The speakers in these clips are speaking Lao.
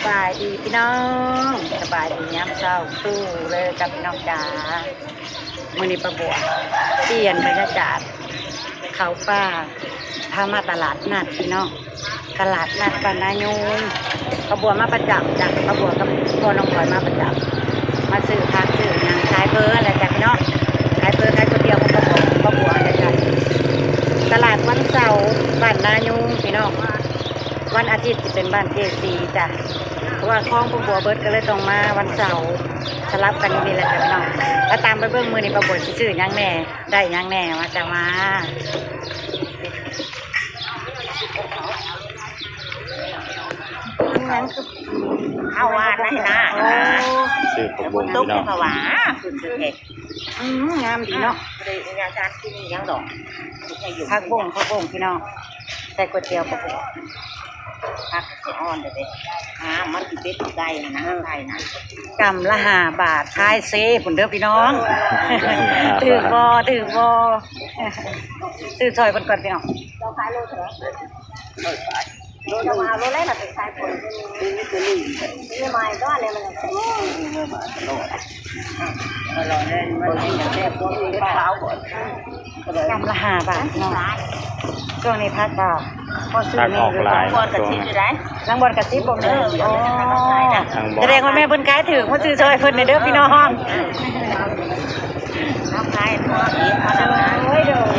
ສະບາຍດີພີ່ນ້ອງ ສະບາຍດີຍາມເຊົ້າສູ່ເລີຍກັບພີ່ນ້ອງຈ໋າ. ມື້ນີ້ປ້າບົວປ່ຽນບັນຍາກາດ ເຂົ້າປ່າ ພາມາຕະຫຼາດນັດພີ່ນ້ອງ ຕະຫຼາດນັດບ້ານນາຍູງ. ປ້າບົວມາປະຈຳຈ້ະ ປ້າບົວກັບພໍ່ນ້ອງພອຍມາປະຈຳ ມາຊື້ຜັກຊື້ຫຍັງ ຂາຍເຝີຫັ້ນແຫຼະຈ້ະພີ່ນ້ອງ ຂາຍເຝີຂາຍກ໋ວຍຕຽວຂອງປ້າບົວຫັ້ນແຫຼະຈ້ະ. ຕະຫຼາດວັນເສົາບ້ານນາຍູງພີ່ນ້ອງ. ວັນອາທິດຊິເປັນບ້ານເຈສີຈ້ະ ເພາະວ່າຂອງປ້າບົວເບິດ ກໍເລີຍຕ້ອງມາວັນເສົາ ສະຫຼັບກັນຢູ່ນີ້ແຫຼະຈ້ະພີ່ນ້ອງ. ແລ້ວຕາມໄປເບິ່ງມື້ນີ້ປ້າບົວຊິຊື້ຫຍັງແດ່ ໄດ້ຫຍັງແດ່ ວ່າຈະມາ ເອົາວ່ານັ້ນນະ ໂອ້ ຊື້ຜັກບົ້ງພີ່ນ້ອງ ເພາະວ່າຄືເຫັດ ອືມ ງາມດີເນາະ ບໍ່ໄດ້ຍາການກິນຫຍັງດອກ ຜັກບົ້ງ ຜັກບົ້ງພີ່ນ້ອງ ໃສ່ກ໋ວຍຕຽວ ຜັກ ຜັກຊິອ່ອນເດ້ ງາມ ມັນຊິເປັດໄກ່ນະ ໄກ່ນະ. ກຳລະຫ້າບາດ ຂາຍເຊພຸ້ນເດີພີ່ນ້ອງ ຖືກບໍ່ ຖືກບໍ່ ຊື້ຊ່ອຍເພິ່ນກ່ອນພີ່ນ້ອງ. ກຳລະຫ້າບາດເນາະ ຊ່ວງນີ້ຜັກກໍພໍຊື້ແນ່ຢູ່ ຫຼັງບ່ອນກະສິບບໍ່ແມ່ນ ອໍ ສະແດງວ່າແມ່ເພິ່ນຂາຍຖືກ ມາຊື້ຊ່ອຍເພິ່ນແດ່ເດີພີ່ນ້ອງ. ເຮົາຂາຍທົ່ວເອງເທົ່ານັ້ນນະ ໂດຍ ໂດຍ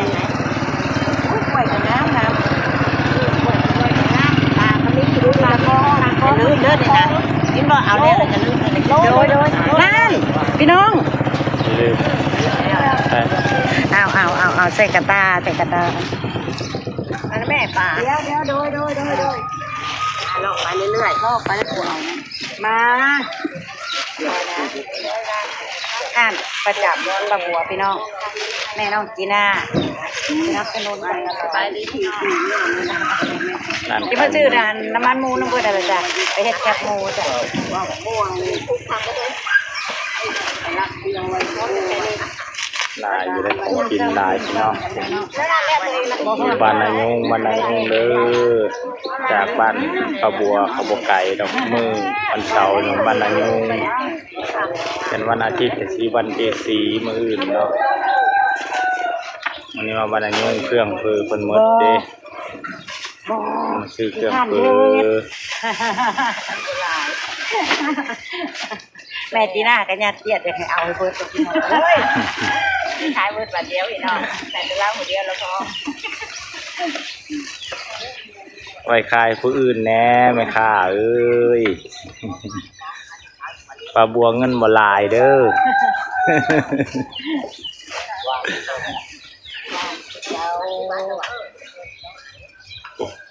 ໂອ້ຍ ກລ້ວຍກໍງາມນະ ເອີ ກລ້ວຍ ກລ້ວຍກໍງາມ ປາກໍມີ ປາຄອງ ປາຄອງ ຢ່າລືມເດີນີ້ນະ ກິນບໍ່ເອົາແດ່ແລ້ວຢ່າລືມເດີ ໂດຍ ໂດຍ ນັ້ນ ພີ່ນ້ອງ ເອົາ ເອົາ ເອົາ ເອົາ ໃສ່ກະຕ່າ ໃສ່ກະຕ່າ ອັນແມ່ປາ ດຽວ ດຽວ ໂດຍ ໂດຍ ໂດຍ ໂດຍ ເລາະໄປເລື້ອຍໆ ເລາະໄປເລື້ອຍໆ ມາ ຮ້ານປະຈຳປ້າບົວພີ່ນ້ອງ ແມ່ນ້ອງຈີນ່າ ສະໜັບສະໜູນກັນຕະຫຼອດ ສະບາຍດີພີ່ນ້ອງ ຊິມາຊື້ອັນນ້ຳມັນໝູນຳເພິ່ນຫັ້ນລະຈ້ະ ໄປເຮັດແຄບໝູຈ້ະ. ຫຼາຍຢູ່ເດ້ ຂອງກິນຫຼາຍພີ່ນ້ອງ ຢູ່ບ້ານນາຍູງ ບ້ານນາຍູງເດີ ຈາກບ້ານປ້າບົວກໍບໍ່ໄກດອກ ມື້ວັນເສົາຢູ່ບ້ານນາຍູງ ເປັນວັນອາທິດກໍຊິວັນເຈສີມື້ອື່ນເນາະ. ມື້ນີ້ມາບ້ານນາຍູງ ເຄື່ອງເຝີເພິ່ນໝົດເດ້ ມາຊື້ເຄື່ອງເຝີ. ແມ່ຈີນ່າກໍຍັດຢຽດຢາກໃຫ້ເອົາໃຫ້ເບິດ ໂອ້ຍ ຂາຍເບິດບາດດຽວພີ່ນ້ອງ ຂາຍແຕ່ລາວຜູ້ດຽວລະພໍ ໄວ້ຂາຍຜູ້ອື່ນແດ່ແມ່ຄ້າເອີຍ ປ້າບົວເງິນບໍ່ຫຼາຍເດີ.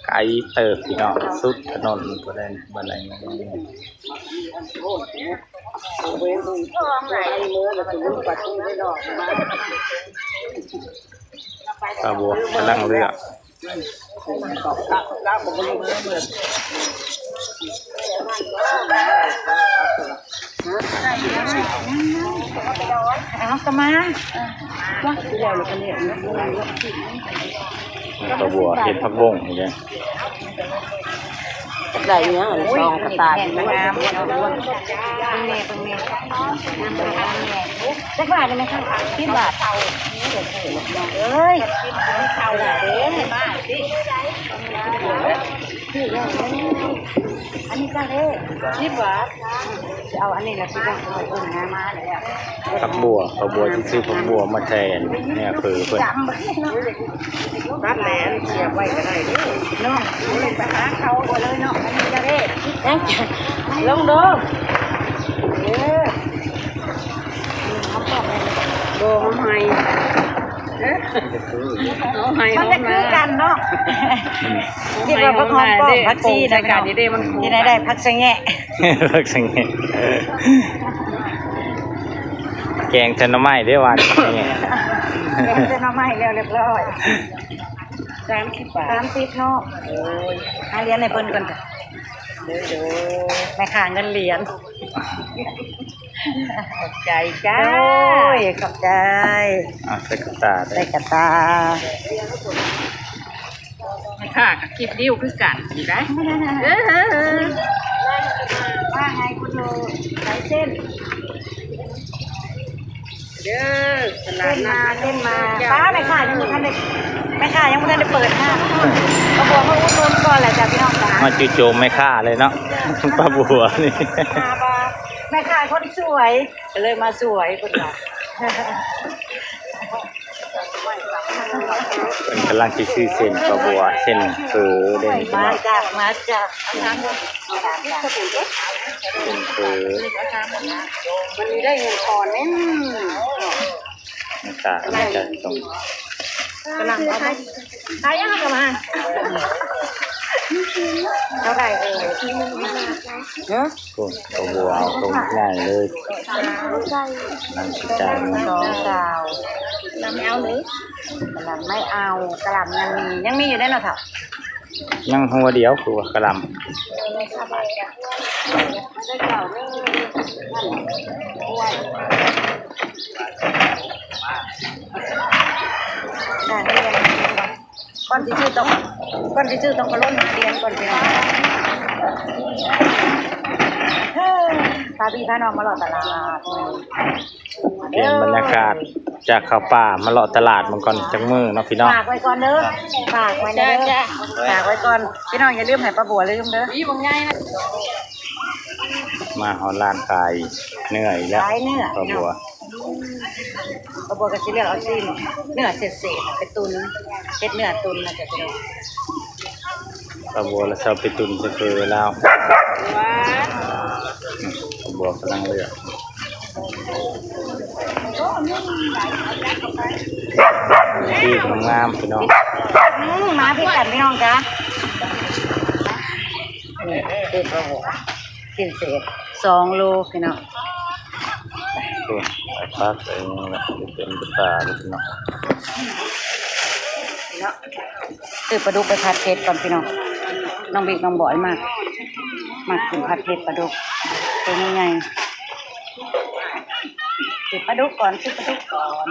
ໄກເຕີບພີ່ນ້ອງ ສຸດຖະໜົນພຸ້ນເດ້ ບ້ານໃດ ປ້າບົວກຳລັງເລືອກ. ເອົາກະມາ ກະບົວເຮັດຜັກບົ້ງນີ້ເດ້ ໄດ້ຫຍັງອັນສອງກະຕ່າຍ ງາມເນາະ ເບິ່ງແນ່ ເບິ່ງແນ່ ງາມແທ້ ງາມແທ້. ຈັກບາດນີ້ແມ່ຄ້າ? ສິບບາດ. ເອີຍ ເຂົ້າແລ້ວເດ້ ອັນນີ້ຈັກເດ້? ສິບບາດ. ຊິເອົາອັນນີ້ລະ ຊິເອົາເບິ່ງນະ ມາແລ້ວ. ຜັກບົວ ຜັກບົວ ຊິຊື້ຜັກບົວມາແທນແນວເຝີເພິ່ນ. ຕັດແຫຼະ ສຽບໄວ້ກໍໄດ້ເດ້ເນາະ ໄປຫາເຂົາບໍ່ເລີຍເນາະ. ອັນນີ້ຈະເດ້ ລົງເດີ ເອີ ບໍ່ ຫອມໄຮ່ ເອີ ຫອມໄຮ່ ມັນຈະຄືກັນເນາະ. ຄິດວ່າຜັກຫອມປ້ອມ ຜັກຊີນະ ໃນການນີ້ເດ້ ມັນ ທີ່ໄດ້ ໄດ້ຜັກສະແງະ ແກງໃສ່ໜໍ່ໄມ້ເດ້ ຫວານ ແກງໃສ່ໜໍ່ໄມ້ແລ້ວຮຽບຮ້ອຍ. ສາມສິບບາດ ສາມສິບເນາະ. ໂອ້ຍ ຫາຫຼຽນໃຫ້ເພິ່ນກ່ອນ ເດີ ເດີ ແມ່ຄ້າເງິນຫຼຽນ. ຂອບໃຈຈ້າ ໂອ້ຍ ຂອບໃຈ. ເອົາໃສ່ກະຕ່າ ໃສ່ກະຕ່າ. ແມ່ຄ້າກໍຄິດດິວຄືກັນນີ້ໄດ໋. ເອີ ວ່າໄງຄຸນໂທ ຫຼາຍເສັ້ນເດີ ຕະຫຼາດນັດ ເສັ້ນມາ ເສັ້ນມາ. ປ້າ ແມ່ຄ້າຍັງບໍ່ທັນໄດ້ ແມ່ຄ້າຍັງບໍ່ທັນໄດ້ເປີດຮ້ານ ກໍບອກມາອຸດໜູນກ່ອນແຫຼະຈ້າ ພີ່ນ້ອງຈ້າ. ມາຈູ່ໂຈມແມ່ຄ້າເລີຍເນາະ ປ້າບົວນີ້ ແມ່ຄ້າຄົນສວຍ ກໍເລີຍມາສວຍເພິ່ນວ່າ. ເພິ່ນກຳລັງຊິຊື້ເສັ້ນປາບົວ ເສັ້ນເຝີເດ້ພີ່ນ້ອງ. ມາຈາກ ມາຈາກ ເສັ້ນເຝີ ມັນໄດ້ເງິນກ່ອນນີ້ ມັນກະ ມັນກະຕ້ອງ ກຳລັງເອົາໄປ ຂາຍຍັງກະມາ ເທົ່າໃດເອີຍ ຮະ? ໂອ້ ປາບົວເອົາຕົວໃຫຍ່ເລີຍ ກຳລັງຊິຈ່າຍເງິນ ສອງຊາວ ກະຫຼ່ຳໄມ່ເອົາເລີຍ ກະຫຼ່ຳໄມ້ເອົາ ກະຫຼ່ຳຍັງມີ ຍັງມີຢູ່ເດ້ເນາະເຖົ້າ ຍັງຫົວດຽວ ຄືວ່າກະຫຼ່ຳ ກ່ອນຊິຊື້ຕ້ອງ ກ່ອນຊິຊື້ຕ້ອງກະລົນຫາຫຼຽນກ່ອນພີ່ນ້ອງ. ພາພີ່ພານ້ອງມາເລາະຕະຫຼາດ ປ່ຽນບັນຍາກາດຈາກເຂົ້າປ່າມາເລາະຕະຫຼາດເບິ່ງກ່ອນຈັກມື້ເນາະພີ່ນ້ອງ. ຝາກໄວ້ກ່ອນເດີ ຝາກໄວ້ເດີ ຝາກໄວ້ກ່ອນພີ່ນ້ອງ ຢ່າລືມໃຫ້ປ້າບົວລືມເດີ. ມາຮອດຮ້ານຂາຍເນື້ອອີກແລ້ວ ຂາຍເນື້ອ ປ້າບົວ ປ້າບົວກໍຊິເລືອກເອົາຊີ້ນເນື້ອເສດໆ ໄປຕຸນ ເຮັດເນື້ອຕຸນນະ ປ້າບົວລະຊອບໄປຕຸນໃສ່ເຝີລາວ ປ້າບົວກຳລັງເລືອກ ຊີ້ນງາມໆ ພີ່ນ້ອງ. ອືມ ມາຄືກັນພີ່ນ້ອງຈ້າ ນີ້ ຊີ້ນເສດ ສອງໂລພີ່ນ້ອງ. ໂອ້ ໄປປັກເອົາແຫຼະ ເຕັມຕາເລີຍພີ່ນ້ອງ ເນາະ. ຊື້ປາດຸກໄປຜັດເຜັດກ່ອນພີ່ນ້ອງ ນ້ອງບິກນ້ອງບອຍມັກ ມັກກິນຜັດເຜັດປາດຸກ ໂຕໃຫຍ່ໆ. ຊື້ປາດຸກກ່ອນ ຊື້ປາດຸກກ່ອນ.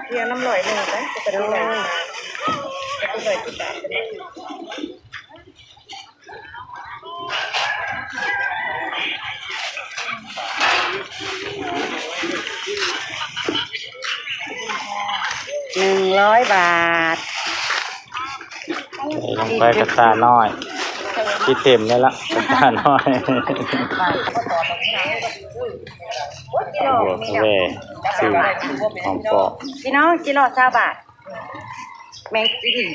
ເອົານ້ຳຮ້ອຍໜຶ່ງໄປ ຈະໄດ້ຫຼາຍ ຈະໄດ້ຫຼາຍ. ໜຶ່ງຮ້ອຍບາດ ໃສ່ລົງໄປກະຕ່ານ້ອຍ ຊິເຕັມແລ້ວລະ ກະຕ່ານ້ອຍ. ບວກແວ່ ຊື້ຫອມປອມ ພີ່ນ້ອງ ກິໂລຊາວບາດ. ແມ່ງກິນ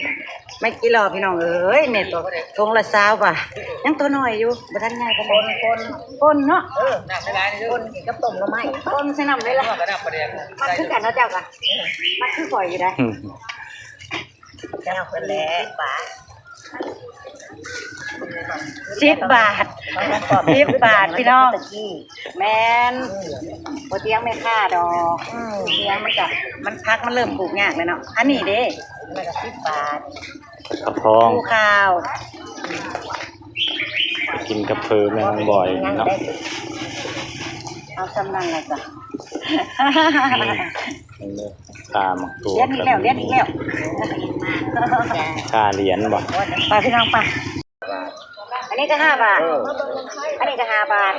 ແມ່ງກິນຫຼໍ່ ພີ່ນ້ອງເອີຍ ແມ່ໂຕ ຖົງລະຊາວບາດ ຍັງໂຕນ້ອຍຢູ່ ບໍ່ທັນໃຫຍ່ປານໃດ. ປົ່ນ ປົ່ນເນາະ ເອີ ນ້ຳຫຼາຍໆ ປົ່ນກິນກັບຕົ້ມໜໍ່ໄມ້ ປົ່ນໃສ່ນ້ຳຫຼາຍໆ ມັກຄືກັນເນາະເຈົ້າກະ ມັກຄືຂ້ອຍຢູ່ໃດ໋ ເຈົ້າເພິ່ນແຫຼະ. ສິບບາດ ສິບບາດພີ່ນ້ອງ ແມ່ນ ບໍ່ຕຽງແມ່ຄ້າດອກ ອືມ ຕຽງມັນກະ ມັນ ຜັກມັນເລີ່ມປູກຍາກແລ້ວເນາະ ອັນນີ້ເດ້ ມັນກະສິບບາດ ຜັກທອງ ປູຂາວ ກິນກັບເຝີແມ່ນ້ອງບອຍເນາະ ເອົາຊ່ຳນັ້ນລະຈ້ະ ນີ້ ເຫັນເດີ ຄ່າໝາກໂຕ ຫຼຽນອີກແລ້ວ ຫຼຽນອີກແລ້ວ ຄ່າຫຼຽນບໍ່ ໄປພີ່ນ້ອງໄປ. ອັນນີ້ກະຫ້າບາດ ອັນນີ້ກະຫ້າບາດ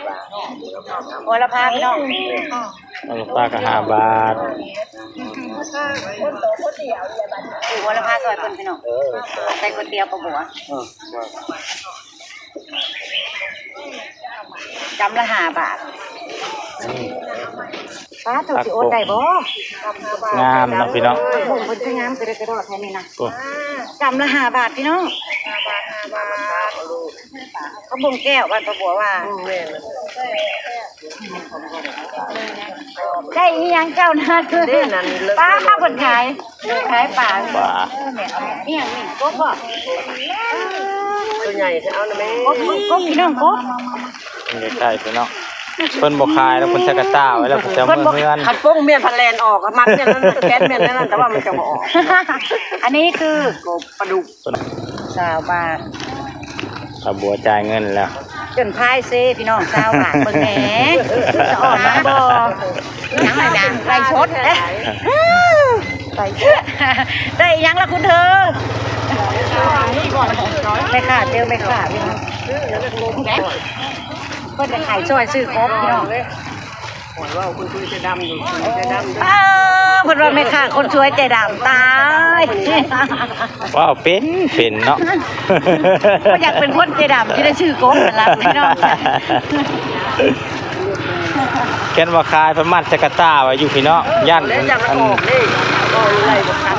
ໂຫລະພາພີ່ນ້ອງ ໂຫລະພາກະຫ້າບາດ ໂຫລະພາຊ່ອຍເພິ່ນພີ່ນ້ອງ ໃສ່ກ໋ວຍຕຽວປາບົວ ກຳລະຫ້າບາດ. ປ້າ ໂຕຊິອົດໄດ້ບໍ່ ງາມເນາະພີ່ນ້ອງ ເບິ່ງເພິ່ນຄືງາມກະເດີກະດອກແທ້ນີ້ນະ ໂອ້ ກຳລະຫ້າບາດພີ່ນ້ອງ ຫ້າບາດ ຜັກບຸ້ງແກ້ວ ບ້ານປາບົວວ່າ ອືມ ແມ່ນ ໄດ້ອີ່ຫຍັງເຈົ້ານະ ເດ້ນັ້ນ ປ້າ ເພິ່ນຂາຍ ຂາຍປາ ປາ ອີ່ຫຍັງນີ້ ກົບບໍ່ ໂຕໃຫຍ່ແທ້ ເອົານະແມ່ ກົບ ກົບ ກົບ ພີ່ນ້ອງ ກົບ ໃກ້ໆ ພີ່ນ້ອງ ເພິ່ນບໍ່ຂາຍແລ້ວ ເພິ່ນໃສ່ກະຕ່າໄວ້ແລ້ວ ເພິ່ນຈະເອົາເມືອເຮືອນ ຄັນປົງແມ່ນພັດແລ່ນອອກ ມັດແມ່ນນັ້ນ ແຂນແມ່ນແນວນັ້ນ ແຕ່ວ່າມັນຈະບໍ່ອອກ ອັນນີ້ຄື ກົບປາດຸກ ຊາວບາດ ປ້າບົວຈ່າຍເງິນແລ້ວ ຈົນພາຍເຊພີ່ນ້ອງຊາວບ້ານເບິ່ງແດ່ ສະອອນນຳບໍ່ ຫຍັງລະນະ ໄລສົດເດ້ ໄລສົດ ໄດ້ອີ່ຫຍັງລະຄຸນເທີ ແມ່ຄ້າເຈີແມ່ຄ້າພີ່ນ້ອງ ເພິ່ນໄດ້ຂາຍຊ່ອຍຊື້ຂອງພີ່ນ້ອງ. ຂ້ອຍເວົ້າຄືເຈົ້າດຳຢູ່ ເຈົ້າດຳ ອ້າວ ເພິ່ນວ່າແມ່ຄ້າຄົນສວຍໃຈດຳ ຕາຍ ເວົ້າເປັນ ເປັນເນາະ ບໍ່ຢາກເປັນຄົນໃຈດຳ ຊິໄດ້ຊື້ກົບຫັ້ນລະພີ່ນ້ອງ ຄັນວ່າຂາຍເພິ່ນມັດໃສ່ກະຕ່າໄວ້ຢູ່ພີ່ນ້ອງ ຢ້ານ ແລ້ວຈະມາອອກເດ້ ອອກເລື້ອຍບໍ່ທັນ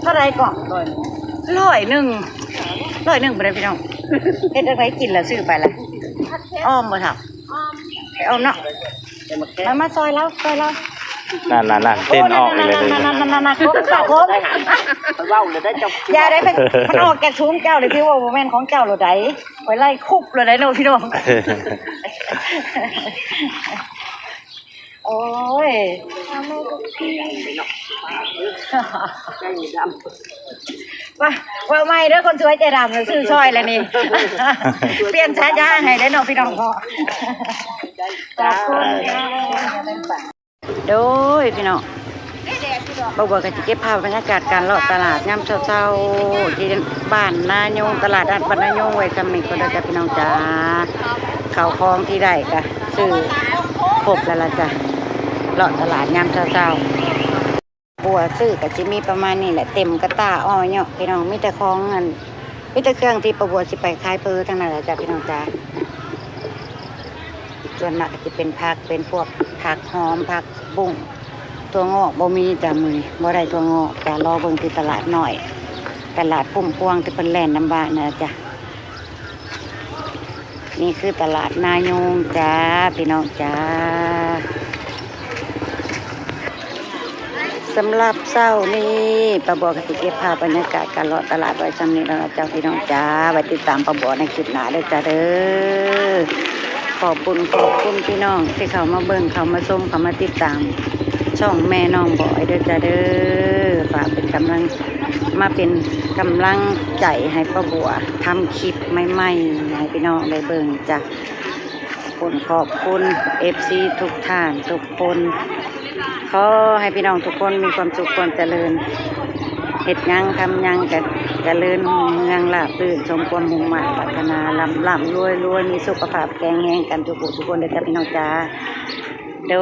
ເທົ່າໃດເກາະ ຮ້ອຍໜຶ່ງ ຮ້ອຍໜຶ່ງບໍ່ໄດ້ພີ່ນ້ອງ ເຮັດຈັ່ງໃດກິນລະຊື້ໄປລະ ອ້ອມບໍ່ເຖົ້າ ອ້ອມ ໄປອ້ອມເນາະ ມາ ມາຊ່ອຍລາວ ຊ່ອຍລາວ ນັ້ນໆໆ ເຕັ້ນອອກເລີຍ ນັ້ນໆໆໆ ກົບ ກົບ ເວົ້າເລີຍໄດ້ເຈົ້າ ຢ່າໄດ້ ມັນ ມັນອອກຈາກສູງເຈົ້າເລີຍ ຖືວ່າບໍ່ແມ່ນຂອງເຈົ້າໂລດໃດ ຂ້ອຍໄລ່ຄຸບໂລດໃດເນາະພີ່ນ້ອງ ໂອ້ຍ ວ່າ ເວົ້າໃໝ່ເດີ ຄົນສວຍໃຈດຳ ຊື້ຊ່ອຍແລ້ວນີ້ ປ່ຽນສາຍາໃຫ້ເດ້ເນາະພີ່ນ້ອງເນາະ ຂອບຄຸນ ໂດຍພີ່ນ້ອງ ປ້າບົວກໍຊິເກັບພາບບັນຍາກາດການເລາະຕະຫຼາດຍາມເຊົ້າໆ ທີ່ບ້ານນາຍົງ ຕະຫຼາດນັດບ້ານນາຍົງໄວ້ຊ່ຳນີ້ກ່ອນເດີຈ້າພີ່ນ້ອງຈ້າ ເຂົ້າຂອງທີ່ໄດ້ກໍຊື້ຄົບແລ້ວລະຈ້າ ເລາະຕະຫຼາດຍາມເຊົ້າໆ ປ້າບົວຊື້ກໍຊິມີປະມານນີ້ແຫຼະ ເຕັມກະຕ່າອ້ອຍເຍາະພີ່ນ້ອງ ມີແຕ່ຂອງອັນ ມີແຕ່ເຄື່ອງທີ່ປ້າບົວຊິໄປຂາຍເພີ້ທັງນັ້ນລະຈ້າພີ່ນ້ອງຈ້າ ສ່ວນມາກກໍຊິເປັນຜັກ ເປັນພວກຜັກຫອມ ຜັກບຸ້ງ ຖົ່ວງອກບໍ່ມີຈ້າ ມື້ນີ້ບໍ່ໄດ້ຖົ່ວງອກຈ້າ ລໍເບິ່ງທີ່ຕະຫຼາດນ້ອຍ ຕະຫຼາດພຸ້ມພວງທີ່ເພິ່ນແລ່ນນຳບ້ານນັ້ນລະຈ້າ. ນີ້ຄືຕະຫຼາດນາຍົງຈ້າ ພີ່ນ້ອງຈ້າ. ສຳລັບເຊົ້ານີ້ ປ້າບົວກໍຊິເກັບພາບບັນຍາກາດການເລາະຕະຫຼາດໄວ້ຊ່ຳນີ້ແລ້ວເນາະ ເຈົ້າ ພີ່ນ້ອງຈ້າ. ໄວ້ຕິດຕາມປ້າບົວໃນຄລິບໜ້າເດີຈ້າເດີ. ຂອບບຸນຂອບຄຸນພີ່ນ້ອງທີ່ເຂົ້າມາເບິ່ງ ເຂົ້າມາຊົມ ເຂົ້າມາຕິດຕາມຊ່ອງແມ່ນ້ອງບອຍເດີຈ້າເດີ. ຝາກເປັນກຳລັງ ມາເປັນກຳລັງໃຈໃຫ້ປ້າບົວທຳຄລິບໃໝ່ໆ ໃຫ້ພີ່ນ້ອງໄດ້ເບິ່ງຈ້າ. ຂອບຄຸນ ຂອບຄຸນ ເອັຟຊີ ທຸກທ່ານທຸກຄົນ. ຂໍໃຫ້ພີ່ນ້ອງທຸກຄົນມີຄວາມສຸກຄວາມຈະເລີນ ເຮັດຫຍັງທຳຫຍັງກະຈະເລີນຮຸ່ງເຮືອງລາບລື່ນ ສົມຄວາມມຸ່ງມາດປາດຖະໜາ ລ່ຳໆລວຍໆ ມີສຸຂະພາບແຂງແຮງກັນທຸກຜູ້ທຸກຄົນເດີຈ້າ ພີ່ນ້ອງຈ້າ. ໂດ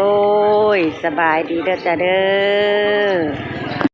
ຍ ສະບາຍດີເດີຈ້າເດີ.